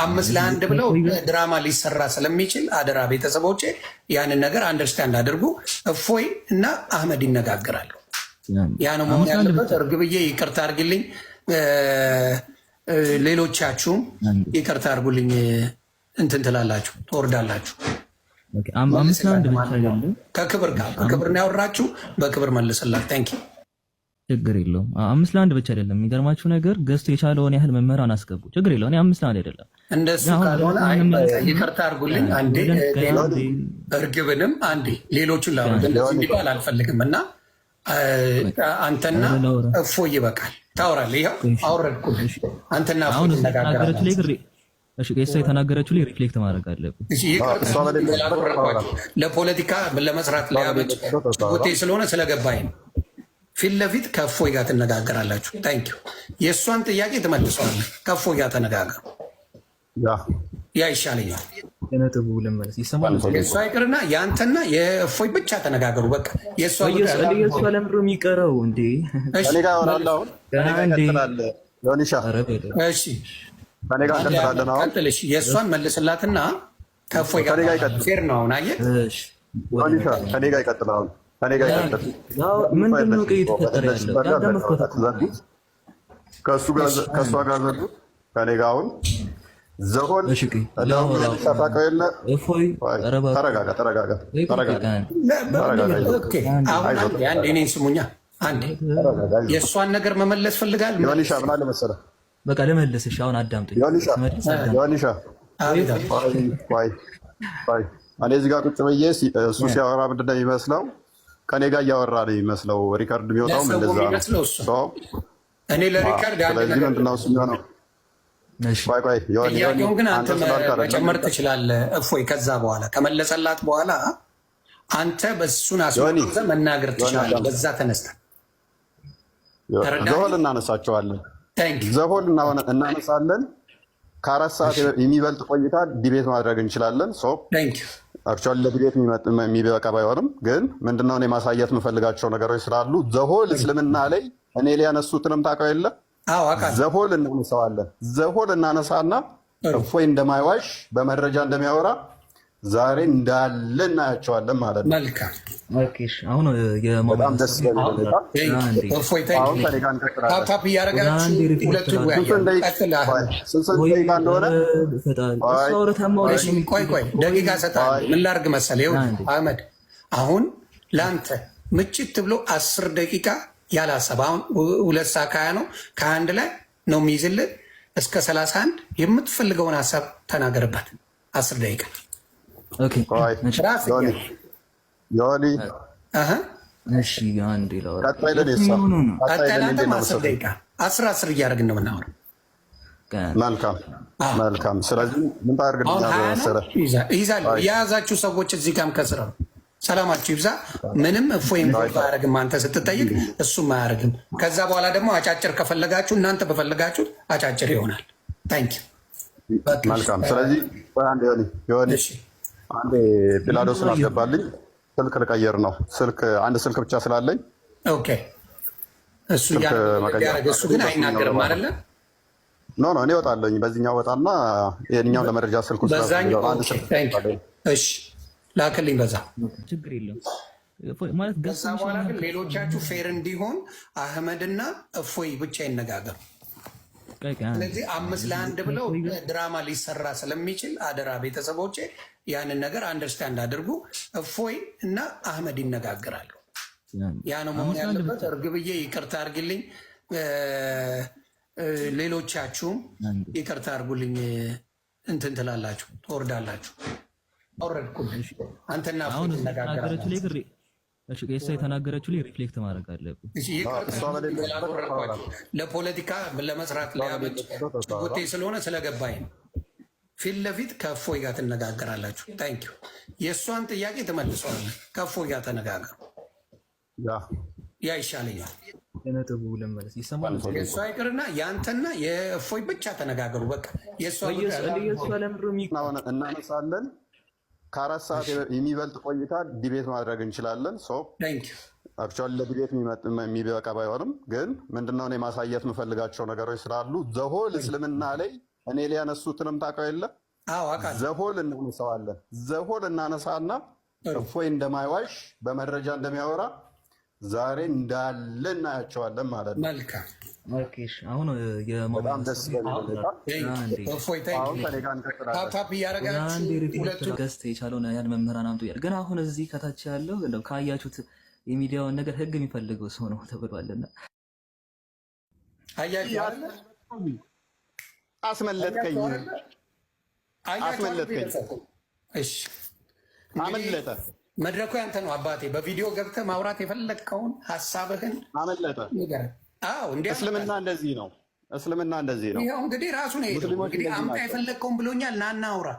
5 ለ1 ብለው ድራማ ሊሰራ ስለሚችል አደራ ቤተሰቦቼ ያንን ነገር understand አድርጉ። እፎይ እና አህመድ ይነጋገራሉ። ያ ነው መሆን ያለበት። እርግብዬ ይቅርታ አድርግልኝ፣ ሌሎቻችሁም ይቅርታ አድርጉልኝ። እንትን ትላላችሁ፣ ትወርዳላችሁ። 5 ለ1 ብቻ አይደለም። ከክብር ጋር በክብር ነው ያወራችሁ፣ በክብር መልስላት። Thank you። ችግር የለውም። 5 ለ1 ብቻ አይደለም። የሚገርማችሁ ነገር ገዝቶ የቻለውን ያህል መምህራን አስገቡ። ችግር የለውም። እኔ 5 ለ1 አይደለም። እንደሱ ካልሆነ ይቅርታ አድርጉልኝ። አንዴ እርግብንም አንዴ ሌሎቹን ላውርድ። እንደዚህ እንዲባል አልፈልግም እና አንተና እፎይ ይበቃል። ታወራለህ። ይኸው አወረድኩልህ። አንተና እፎይ ትነጋገራላችሁ። እሺ፣ እሷ የተናገረችው ላይ reflect ማድረግ አለብን። ለፖለቲካ ለመስራት ሊያመች ቦቴ ስለሆነ ስለገባኝ ነው። ፊት ለፊት ከእፎይ ጋር ትነጋገራላችሁ። Thank you። የእሷን ጥያቄ ትመልሰዋለህ። ከእፎይ ጋር ተነጋገሩ። ያ ይሻለኛል። ነጥቡ ልመለስ። ይሰማል። የእሷ ይቅርና የአንተና የእፎይ ብቻ ተነጋገሩ። በቃ የእሷ የእሷ ለምንድን ነው የሚቀረው እንዴ? እኔ ጋር ይሆናል። አሁን ዮኒሻ እሺ፣ ከእኔ ጋር እንቀጥላለን። አሁን ቀጥል። እሺ፣ የእሷን መልስላትና ከእፎይ ጋር fair ነው። አሁን አየህ፣ ዮኒሻ ከእኔ ጋር ይቀጥል። አሁን ከእኔ ጋር ይቀጥል። ምንድን ነው እየተፈጠረ ያለው? ከእሷ ጋር ዘጉት። ከእኔ ጋር አሁን ዘሆን ታውቀው የለ ተረጋጋ፣ ተረጋጋ፣ ተረጋጋ። አንዴ እኔን ስሙኛ። አንዴ የእሷን ነገር መመለስ ፈልጋል። ዮኒሻ ምን አለ መሰለህ፣ በቃ ልመልስሽ። አሁን አዳምጠኝ ዮኒሻ፣ እኔ እዚህ ጋር ቁጭ ብዬ እሱ ሲያወራ ምንድን ነው የሚመስለው? ከእኔ ጋር እያወራ ነው የሚመስለው። Record የሚወጣውም እንደዛ ነው። እኔ ለ record አንድ ስለዚህ ነገር ምንድን ነው እሱ የሚሆነው? ጥያቄውን ግን አንተ መጨመር ትችላለህ። እፎይ ከዛ በኋላ ከመለሰላት በኋላ አንተ በሱን አስመርኩዘህ መናገር ትችላለህ። በዛ ተነስተህ The whole እናነሳቸዋለን። The whole እናነሳለን። ከ4 ሰዓት የሚበልጥ ቆይታ debate ማድረግ እንችላለን። Actually ለ debate የሚበቃ ባይሆንም ግን ምንድነው እኔ ማሳየት የምፈልጋቸው ነገሮች ስላሉ the whole እስልምና ላይ እኔ ሊያነሱትንም ታውቀው የለ the whole እናነሳዋለን። The whole እናነሳና እፎይ እንደማይዋሽ በመረጃ እንደሚያወራ ዛሬ እንዳለ እናያቸዋለን ማለት ነው። መልካም። አሁን በጣም ደስ በሚል ሁኔታ አሁን ከእኔ ጋር እንቀጥላለን። Tap tap እያደረጋችሁ ሁለቱን ስንት ደቂቃ እንደሆነ ቆይ ቆይ፣ ደቂቃ እሰጥሃለሁ። ምን ላድርግ መሰለህ? ይኸውልህ አህመድ፣ አሁን ለአንተ ምችት ብሎ 10 ደቂቃ ያለ ሀሳብ አሁን 2 ሰዓት ከ20 ነው፣ ከ21 ላይ ነው የሚይዝልህ እስከ 31 የምትፈልገውን ሀሳብ ተናገርበት። 10 ደቂቃ። ዮኒ። እሺ፣ አንዴ ላውራ። ቀጣይ ለእኔ እሷ ቀጣይ ለአንተም 10 ደቂቃ፣ 10 10 እያደረግን ነው የምናወራው። መልካም መልካም። ስለዚህ ምን ታደርግልኛለህ መሰለህ? ይዛለሁ። የያዛችሁ ሰዎች እዚህ ጋርም ከስር ነው። ሰላማችሁ ይብዛ። ምንም እፎይም አያደርግም። አንተ ስትጠይቅ እሱም አያደርግም። ከዛ በኋላ ደግሞ አጫጭር ከፈለጋችሁ እናንተ በፈለጋችሁት አጫጭር ይሆናል። Thank you። መልካም። ስለዚህ አንዴ ዮኒ ዮኒ አንዴ ፒላዶስን አስገባልኝ። ስልክ ልቀይር ነው። ስልክ አንድ ስልክ ብቻ ስላለኝ። Okay። እሱ እሱ ግን አይናገርም አይደለ? No, እኔ እወጣለሁኝ። በዚህኛው ወጣና ይሄኛው ለመረጃ ስልኩ በዛኛው። እሺ፣ ላክልኝ በዛ። ችግር የለም ማለት ከዛ በኋላ ግን ሌሎቻችሁ fair እንዲሆን አህመድና እፎይ ብቻ ይነጋገሩ። ስለዚህ 5 ለ1 ብለው ድራማ ሊሰራ ስለሚችል አደራ ቤተሰቦቼ ያንን ነገር understand አድርጉ። እፎይ እና አህመድ ይነጋገራሉ። ያ ነው መሆን ያለበት። እርግብዬ ይቅርታ አድርግልኝ፣ ሌሎቻችሁም ይቅርታ አድርጉልኝ። እንትን ትላላችሁ፣ ትወርዳላችሁ። አወረድኩልህ። አንተና እፎይ ትነጋገራላችሁ። እሷ የተናገረችው ላይ reflect ማድረግ አለብን። ለፖለቲካ ለመስራት ሊያመች ቦቴ ስለሆነ ስለገባኝ ነው። ፊት ለፊት ከእፎይ ጋር ትነጋገራላችሁ። Thank you። የእሷን ጥያቄ ትመልሰዋለህ። ከእፎይ ጋር ተነጋገሩ። ያ ይሻለኛል። ነጥቡ ልመለስ። ይሰማል። የእሷ ይቅርና የአንተና የእፎይ ብቻ ተነጋገሩ። በቃ የእሷ እናነሳለን። ከ4 ሰዓት የሚበልጥ ቆይታ debate ማድረግ እንችላለን። Actually ለ debate የሚበቃ ባይሆንም ግን ምንድነው እኔ ማሳየት የምፈልጋቸው ነገሮች ስላሉ the whole እስልምና ላይ እኔ ሊያነሱትንም ታውቀው የለ? አዎ አውቃለሁ። The whole እናነሳዋለን። The whole እናነሳና እፎይ እንደማይዋሽ በመረጃ እንደሚያወራ ዛሬ እንዳለ እናያቸዋለን ማለት ነው። መልካም። Okay፣ እሺ። አሁን በጣም ደስ በሚል ሁኔታ እፎይ። አሁን ከኔ ጋር እንቀጥላለን። Tap tap እያደረጋችሁ Guest የቻለውን ያህል መምህራን አምጡ እያለ ግን አሁን እዚህ ከታች ያለው እንደው ካያችሁት የሚዲያውን ነገር ህግ የሚፈልገው ሰው ነው ተብሏልና። አያችሁ አይደለ? አስመለጥከኝ፣ አስመለጥከኝ። እሺ። አመለጠ። መድረኩ ያንተ ነው አባቴ። በቪዲዮ ገብተህ ማውራት የፈለግከውን ሀሳብህን አመለጠ። ንገረን። አዎ እንዲህ። እስልምና እንደዚህ ነው። እስልምና እንደዚህ ነው። ይኸው እንግዲህ ራሱ ነው የሄደው። ሙስሊሞች እንግዲህ እንደዚህ አምጣ ናቸው። የፈለግከውን ብሎኛል። ናና አውራ።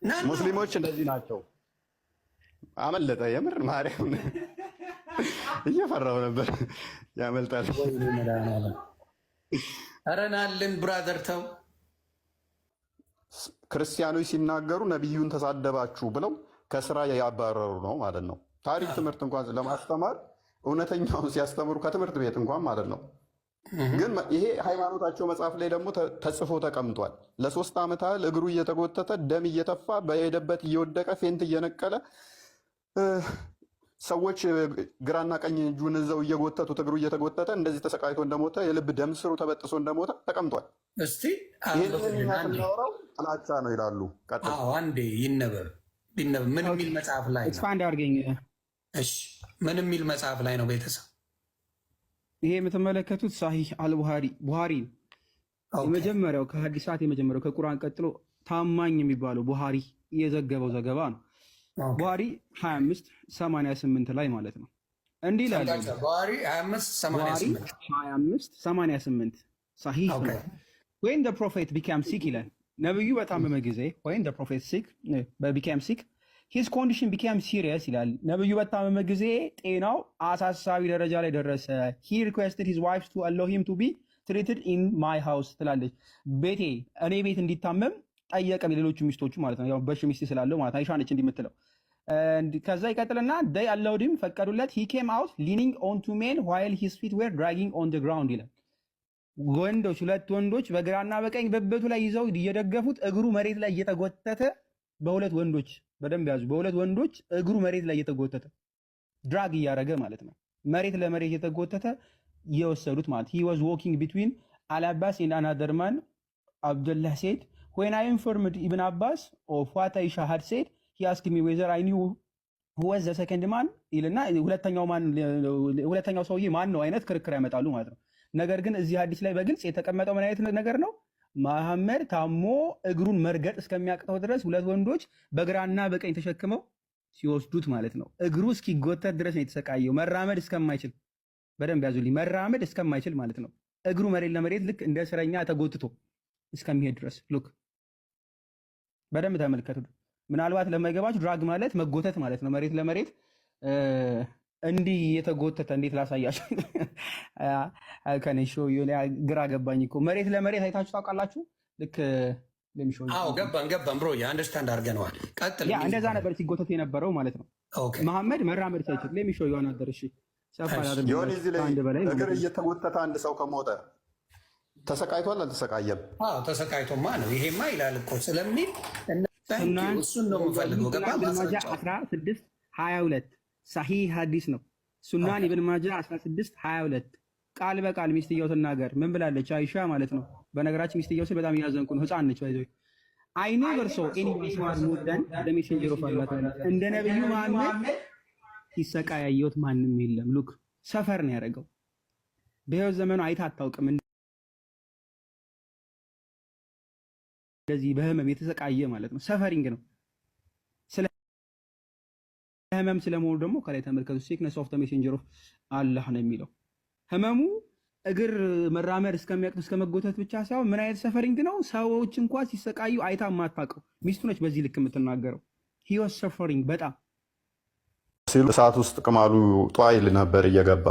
ናና። ሙስሊሞች እንደዚህ ናቸው። አመለጠ። የምር ማርያም እየፈራው ነበር ያመልጣል። ኧረ ናልን brother ተው። ክርስቲያኖች ሲናገሩ ነቢዩን ተሳደባችሁ ብለው ከስራ ያባረሩ ነው ማለት ነው። ታሪክ ትምህርት እንኳን ለማስተማር እውነተኛውን ሲያስተምሩ ከትምህርት ቤት እንኳን ማለት ነው። ግን ይሄ ሃይማኖታቸው መጽሐፍ ላይ ደግሞ ተጽፎ ተቀምጧል። ለ3 ዓመት ያህል እግሩ እየተጎተተ፣ ደም እየተፋ፣ በሄደበት እየወደቀ፣ faint እየነቀለ፣ ሰዎች ግራና ቀኝ እጁን ይዘው እየጎተቱት እግሩ እየተጎተተ እንደዚህ ተሰቃይቶ እንደሞተ፣ የልብ ደም ስሩ ተበጥሶ እንደሞተ ተቀምጧል። እስቲ ይህንን እኛ ስናወራው ጥላቻ ነው ይላሉ። ቀጥል። አዎ አንዴ ይነበብ ይነበብ። ምን የሚል መጽሐፍ ላይ ነው? Expand አድርገኝ። እሺ፣ ምን የሚል መጽሐፍ ላይ ነው ቤተሰብ? ይሄ የምትመለከቱት ሳሂህ አልቡሃሪ ቡሃሪ ነው። የመጀመሪያው ከሀዲሳት የመጀመሪያው ከቁርአን ቀጥሎ ታማኝ የሚባለው ቡሃሪ የዘገበው ዘገባ ነው። ቡሃሪ 25 88 ላይ ማለት ነው። እንዲህ ይላል። ቡሃሪ 25 ቡሃሪ 88። 25 88 ሳሂህ ነው። "When the prophet became sick" ይላል። ነብዩ በታመመ ጊዜ፣ when the prophet sick became sick, his condition became serious ይላል። ነብዩ በታመመ ጊዜ ጤናው አሳሳቢ ደረጃ ላይ ደረሰ። "He requested his wives to allow him to be treated in my house" ትላለች። ቤቴ እኔ ቤት እንዲታመም ጠየቀ። ሌሎቹ ሚስቶቹ ማለት ነው። ያው በሽ ሚስት ስላለው ማለት አይሻ ነች እንዲህ የምትለው። ከዛ ይቀጥልና they allowed him፣ ፈቀዱለት። "He came out leaning on two men while his feet were dragging on the ground" ይላል። ወንዶች፣ ሁለት ወንዶች በግራና በቀኝ ብብቱ ላይ ይዘው እየደገፉት እግሩ መሬት ላይ እየተጎተተ፣ በሁለት ወንዶች፣ በደንብ ያዙ። በሁለት ወንዶች እግሩ መሬት ላይ እየተጎተተ፣ drag እያደረገ ማለት ነው። መሬት ለመሬት እየተጎተተ እየወሰዱት ማለት። "He was walking between አልአባስ and another man," አብዱላህ said. "When I informed ኢብን አባስ of what አይሻ had said, he asked me whether I knew who was the second man" ይልና ሁለተኛው ማን፣ ሁለተኛው ሰውዬ ማን ነው አይነት ክርክር ያመጣሉ ማለት ነው። ነገር ግን እዚህ ሀዲስ ላይ በግልጽ የተቀመጠው ምን አይነት ነገር ነው? መሐመድ ታሞ እግሩን መርገጥ እስከሚያቅተው ድረስ ሁለት ወንዶች በግራና በቀኝ ተሸክመው ሲወስዱት ማለት ነው። እግሩ እስኪጎተት ድረስ ነው የተሰቃየው፣ መራመድ እስከማይችል። በደንብ ያዙልኝ፣ መራመድ እስከማይችል ማለት ነው። እግሩ መሬት ለመሬት ልክ እንደ እስረኛ ተጎትቶ እስከሚሄድ ድረስ። Look፣ በደንብ ተመልከቱ። ምናልባት ለማይገባችሁ drag ማለት መጎተት ማለት ነው። መሬት ለመሬት እንዲህ የተጎተተ፣ እንዴት ላሳያችሁ? ከኔ show ግራ ገባኝ እኮ። መሬት ለመሬት አይታችሁ ታውቃላችሁ? ልክ አዎ ገባን ገባን bro፣ understand አድርገነዋል። ቀጥል። Yeah፣ እንደዛ ነበር ሲጎተት የነበረው ማለት ነው። መሐመድ መራመድ ሳይችል። Let me show you another፣ እሺ ሰፋ ዮኒ፣ እዚህ ላይ አንድ በላይ እግር እየተጎተተ አንድ ሰው ከሞተ ተሰቃይቷል አልተሰቃየም? አዎ ተሰቃይቶማ ነው። ይሄማ ይላል እኮ ስለሚል እሱን ነው የምፈልገው። ገባ? ማጃ 16 22 ሳሂህ ሀዲስ ነው። ሱናን ኢብን ማጃ 16 22 ቃል በቃል ሚስትየው ትናገር። ምን ብላለች? አይሻ ማለት ነው። በነገራችን ሚስትየው ስል በጣም እያዘንኩ ነው። ህፃን ነች። By the way, "I never saw anyone suffer more than the messenger of Allah" ትላለች። እንደ ነብዩ መሐመድ ሲሰቃይ ያየሁት ማንም የለም። Look፣ suffer ነው ያደረገው። በህይወት ዘመኑ አይታ አታውቅም። እንደዚህ በህመም የተሰቃየ ማለት ነው። Suffering ነው። ስለ ህመም ስለመሆኑ ደግሞ ከላይ ተመልከቱ። "Sickness of the messenger of Allah" ነው የሚለው። ህመሙ እግር መራመድ እስከሚያቅት እስከ መጎተት ብቻ ሳይሆን ምን አይነት suffering ነው? ሰዎች እንኳ ሲሰቃዩ አይታ የማታውቀው ሚስቱ ነች በዚህ ልክ የምትናገረው። He was suffering በጣም። ሲሉ እሳት ውስጥ ቅማሉ ጧ ይል ነበር እየገባ።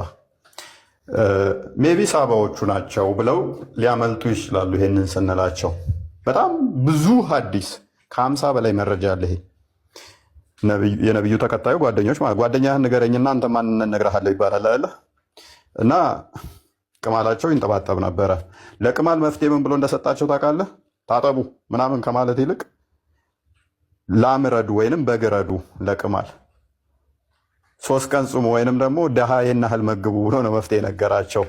Maybe ሳባዎቹ ናቸው ብለው ሊያመልጡ ይችላሉ። ይሄንን ስንላቸው በጣም ብዙ ሀዲስ፣ ከ50 በላይ መረጃ አለ። ይሄ የነቢዩ ተከታዩ ጓደኞች ማለት ጓደኛህን ንገረኝና አንተ ማንነት እነግርሃለሁ ይባላል አይደለ? እና ቅማላቸው ይንጠባጠብ ነበረ። ለቅማል መፍትሄ ምን ብሎ እንደሰጣቸው ታውቃለህ? ታጠቡ ምናምን ከማለት ይልቅ ላም ረዱ ወይንም በግ ረዱ ለቅማል፣ 3 ቀን ጽሙ ወይንም ደግሞ ድሃ ይህን ያህል መግቡ ብሎ ነው መፍትሄ ነገራቸው።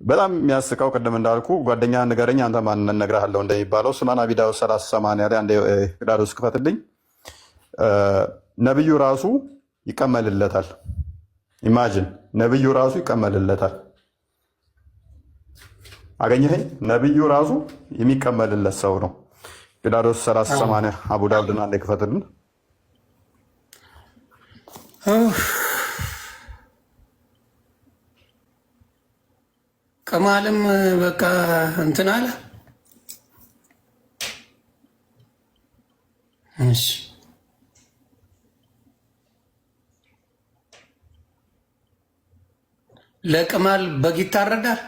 በጣም የሚያስቀው ቅድም እንዳልኩ ጓደኛ ንገረኝ አንተ ማን እነግርሃለሁ እንደሚባለው ሱናን አቢ ዳውድ 3080 ላይ አንዴ ዳዶስ ክፈትልኝ። ነብዩ ራሱ ይቀመልለታል። Imagine ነብዩ ራሱ ይቀመልለታል። አገኘኸኝ? ነብዩ ራሱ የሚቀመልለት ሰው ነው። ዳዶስ 3080 አቡ ዳውድን አንዴ ክፈትልን። ቅማልም በቃ እንትን አለ። እሺ፣ ለቅማል በግ ይታረዳል።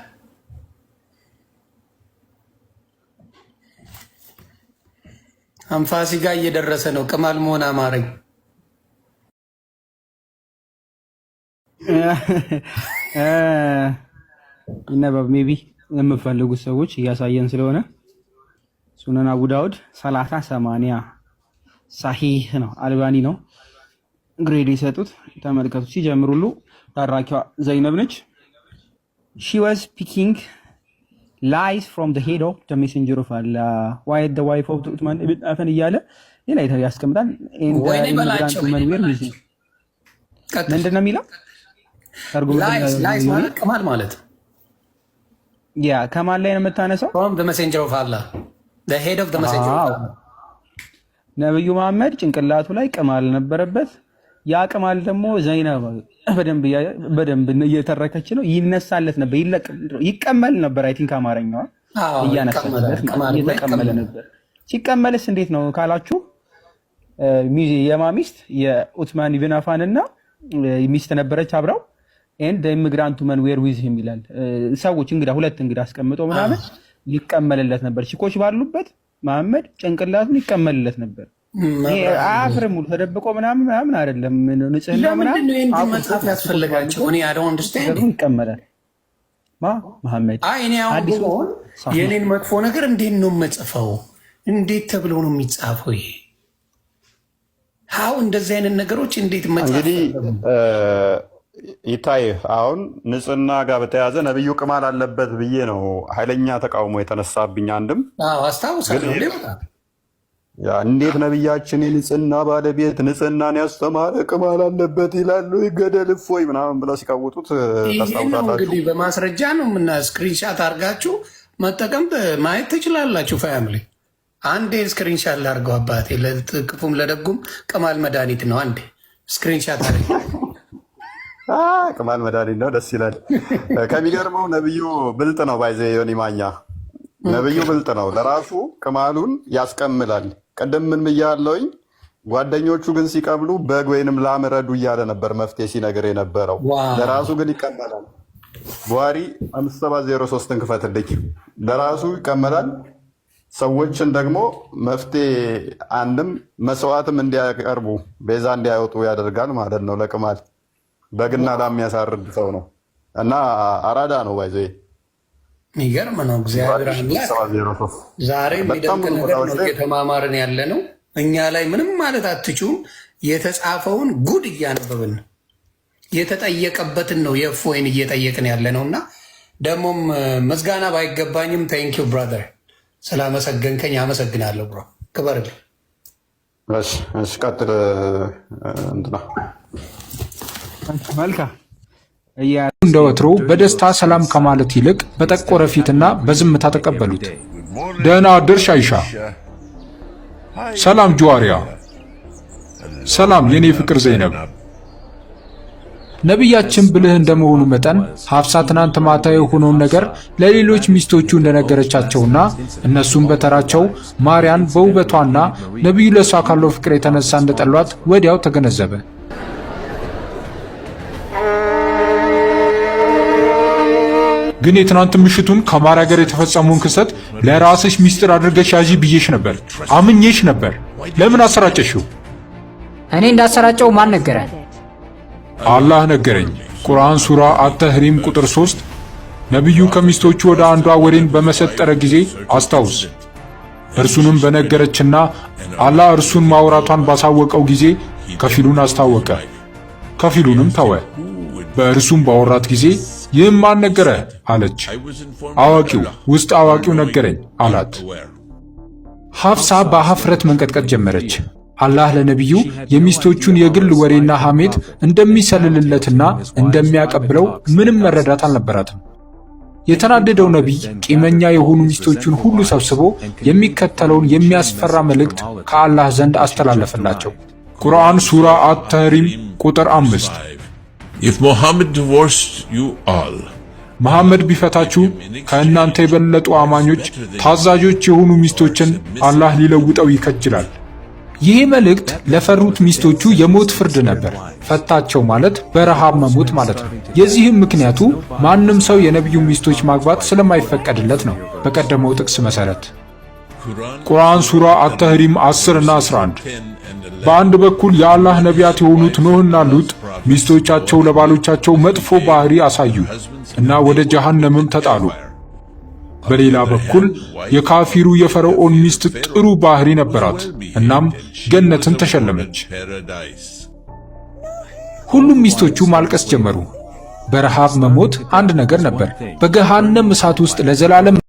አንፋሲ ጋር እየደረሰ ነው። ቅማል መሆን አማረኝ። ይነበብ maybe የምፈልጉት ሰዎች እያሳየን ስለሆነ ሱነን አቡ ዳውድ 3080 ሳሂህ ነው። አልባኒ ነው grade የሰጡት። ተመልከቱ። ሲጀምር ሁሉ ተራኪዋ ዘይነብ ነች። She was picking lice from the head of the messenger of Allah while the wife of ዑትማን ኢብን አፋን እያለ ሌላ ያስቀምጣል። ወይኔ በላቸው። ምንድን ነው የሚለው? Lice ማለት ቅማል ማለት። Yeah፣ ከማን ላይ ነው የምታነሳው? From the messenger of Allah, the head of the messenger of Allah። ነብዩ መሐመድ ጭንቅላቱ ላይ ቅማል ነበረበት። ያ ቅማል ደግሞ ዘይነብ በደንብ እየተረከች ነው። ይነሳለት ነበር፣ ይቀመል ነበር። I think አማርኛዋ እያነሳለት እየተቀመለ ነበር። ሲቀመልስ እንዴት ነው ካላችሁ የማ ሚስት የኡትማን ኢብን አፋን እና ሚስት ነበረች አብረው and immigrant women were with him ይላል። ሰዎች እንግዳ ሁለት እንግዳ አስቀምጦ ምናምን ይቀመልለት ነበር። ቺኮች ባሉበት መሐመድ ጭንቅላቱን ይቀመልለት ነበር። አያፍርም ሙሉ ተደብቆ ምናምን ምናምን አይደለም። ንጽህና ለምንድን ነው ይህን መጽሐፍ ያስፈለጋቸው? እኔ I don't understand። ይቀመላል ማ መሐመድ። አይ፣ እኔ አሁን ብሆን የእኔን መጥፎ ነገር እንዴት ነው የምጽፈው? እንዴት ተብሎ ነው የሚጻፈው? ይሄ how እንደዚህ አይነት ነገሮች እንዴት መጻፍ እንግዲህ ይታይ አሁን ንጽህና ጋር በተያያዘ ነብዩ ቅማል አለበት ብዬ ነው ኃይለኛ ተቃውሞ የተነሳብኝ። አንድም አስታውሳለሁ። ያ እንዴት ነብያችን የንጽህና ባለቤት ንጽህናን ያስተማረ ቅማል አለበት ይላሉ፣ ይገደል እፎይ ምናምን ብለው ሲቀውጡት ይሄ ነው። ታስታውሳላችሁ። እንግዲህ በማስረጃ ነው ምና screenshot አድርጋችሁ መጠቀም ማየት ትችላላችሁ። Family፣ አንዴ screenshot ላድርገው አባቴ፣ ለክፉም ለደጉም ቅማል መድኃኒት ነው። አንዴ screenshot አድርገው። ቅማል መድኃኒት ነው። ደስ ይላል። ከሚገርመው ነብዩ ብልጥ ነው። By the way ዮኒ ማኛ ነብዩ ብልጥ ነው። ለራሱ ቅማሉን ያስቀምላል። ቅድም ምን ብያለሁኝ? ጓደኞቹ ግን ሲቀምሉ በግ ወይንም ላም ረዱ እያለ ነበር መፍትሄ ሲነግር የነበረው። ለራሱ ግን ይቀመላል። ቡሃሪ 5703ን ክፈትልኝ። ለራሱ ይቀመላል። ሰዎችን ደግሞ መፍትሄ አንድም መስዋዕትም እንዲያቀርቡ ቤዛ እንዲያወጡ ያደርጋል ማለት ነው። ለቅማል በግና ላም የሚያሳርድ ሰው ነው እና አራዳ ነው by the way። የሚገርም ነው። እግዚአብሔር አምላክ ዛሬ በጣም የሚደንቅ ብዙ ነገር ቦታዎች ነው ላይ እየተማማርን ያለ ነው። እኛ ላይ ምንም ማለት አትችሉም። የተጻፈውን ጉድ እያነበብን ነው። የተጠየቀበትን ነው የእፎይን እየጠየቅን ያለ ነው። እና ደግሞም ምስጋና ባይገባኝም thank you brother፣ ስላመሰገንከኝ አመሰግናለሁ bro፣ ክበርልኝ። እሺ እሺ፣ ቀጥል እንትና። መልካም። እንደ ወትሮው በደስታ ሰላም ከማለት ይልቅ በጠቆረ ፊትና በዝምታ ተቀበሉት። ደህና አደርሽ አይሻ። ሰላም ጁዋሪያ። ሰላም የኔ ፍቅር ዘይነብ። ነቢያችን ብልህ እንደመሆኑ መጠን ሀፍሳ ትናንት ማታ የሆነውን ነገር ለሌሎች ሚስቶቹ እንደነገረቻቸውና እነሱም በተራቸው ማርያን በውበቷና ነቢዩ ለሷ ካለው ፍቅር የተነሳ እንደጠሏት ወዲያው ተገነዘበ። ግን የትናንት ምሽቱን ከማርያ ጋር የተፈጸመውን ክስተት ለራስሽ ሚስጥር አድርገሽ ያዢ ብዬሽ ነበር። አምኜሽ ነበር። ለምን አሰራጨሽው? እኔ እንዳሰራጨው ማን ነገረ? አላህ ነገረኝ። ቁርአን ሱራ አተህሪም ቁጥር 3 ነቢዩ ከሚስቶቹ ወደ አንዷ ወሬን በመሰጠረ ጊዜ አስታውስ። እርሱንም በነገረችና አላህ እርሱን ማውራቷን ባሳወቀው ጊዜ ከፊሉን አስታወቀ፣ ከፊሉንም ተወ። በእርሱም ባወራት ጊዜ ይህም ማን ነገረህ አለች። አዋቂው ውስጥ አዋቂው ነገረኝ አላት። ሐፍሳ በሐፍረት መንቀጥቀጥ ጀመረች። አላህ ለነቢዩ የሚስቶቹን የግል ወሬና ሐሜት እንደሚሰልልለትና እንደሚያቀብለው ምንም መረዳት አልነበራትም። የተናደደው ነቢይ ቂመኛ የሆኑ ሚስቶቹን ሁሉ ሰብስቦ የሚከተለውን የሚያስፈራ መልእክት ከአላህ ዘንድ አስተላለፈላቸው። ቁርአን ሱራ አት-ተህሪም ቁጥር 5። If Muhammad divorced you all, መሐመድ ቢፈታችሁ ከእናንተ የበለጡ አማኞች ታዛዦች የሆኑ ሚስቶችን አላህ ሊለውጠው ይከጅላል። ይህ መልእክት ለፈሩት ሚስቶቹ የሞት ፍርድ ነበር። ፈታቸው ማለት በረሃብ መሞት ማለት ነው። የዚህም ምክንያቱ ማንም ሰው የነቢዩ ሚስቶች ማግባት ስለማይፈቀድለት ነው። በቀደመው ጥቅስ መሰረት ቁርአን ሱራ አት-ተህሪም 10 እና 11። በአንድ በኩል የአላህ ነቢያት የሆኑት ኖህና ሉጥ ሚስቶቻቸው ለባሎቻቸው መጥፎ ባህሪ አሳዩ እና ወደ ጀሃነምም ተጣሉ። በሌላ በኩል የካፊሩ የፈርዖን ሚስት ጥሩ ባህሪ ነበራት፣ እናም ገነትን ተሸለመች። ሁሉም ሚስቶቹ ማልቀስ ጀመሩ። በረሃብ መሞት አንድ ነገር ነበር፣ በገሃነም እሳት ውስጥ ለዘላለም